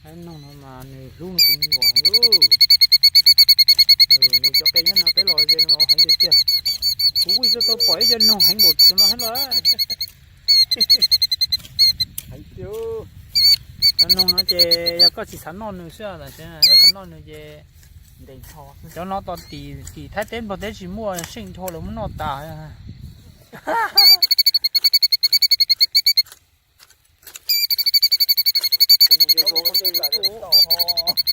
Haib noog no mas nws hlub nws tus me nyuam heev lauj. Nws cov qe nyob no peb los ces nws heev tiag tiag. Kuv kuj tau pom ib co noog heev npaum cov no thiab los. Cov noog no ces yog koj tsis xav noj nws xwb, tam sim no koj xav noj nws ces cov no tos tim, tim Thaib teb Nplog teb tsis muaj, seej dhau lawv muab noj tas.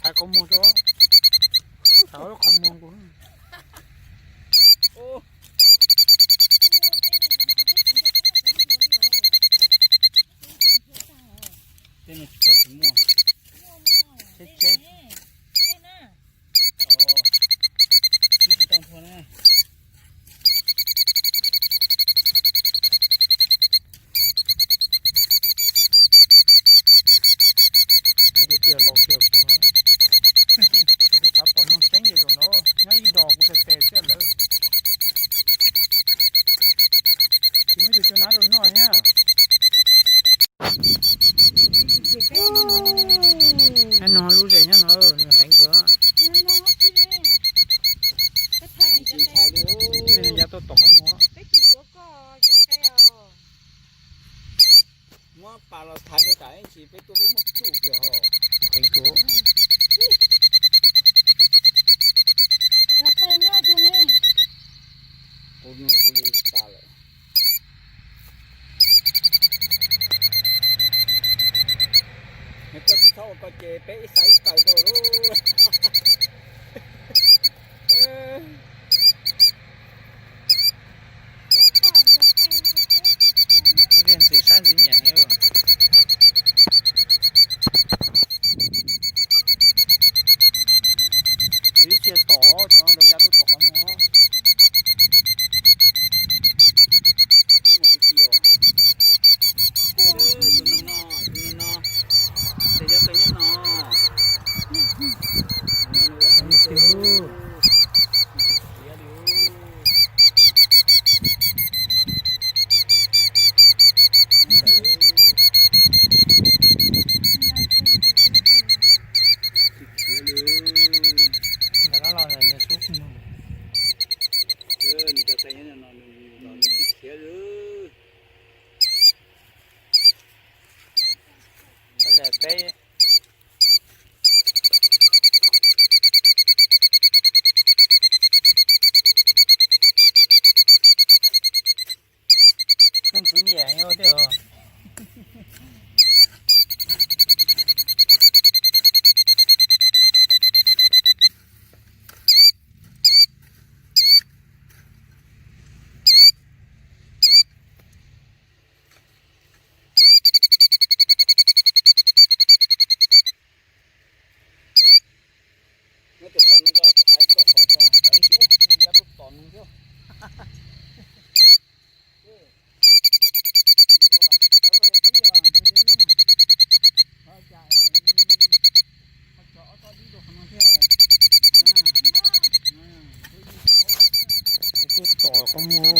Hais qhov muag rau, hais qhov muag rau. Tej no tsis pom tsis muaj. Tsheb tsheb. Twb tsis tau nthua na. Heev tiag tiag los kiag kuv no. Kuv xav pom noog tseeb ces zaum no nyob ib dos kuv tes tes xwb lawm. Tsis muaj ib tug cua nab rau noj thiab. Nyob no lub zes nyob no nws heev kawg. Nws ya tuaj tom qhov muag. Muab pas los thaiv rau tas ib ntsis peb tuaj peb muaj tsuj kiag os. Heev kawg. Kuv nug kuv li tas lawm. Nws koj tsis txhob ua koj ces peb ib xav ib taws rau lauj. Ntxim saib ntxim nyiam heev. Yus ib txhia tom cov ntawd ya tuaj tom qhov muag. Tus no, tus no, tus no, tes cov tes nyob no. Tus no, tus no. Ntawm no los nws xub nug. Nws cov tes nyob no nws khiav lawm. Peb leej txiv nyiam heev thiab. Muab tus pas no coj thaiv koj qhov ko, ya tuaj tom nws thiab. Tuaj tom qhov muag.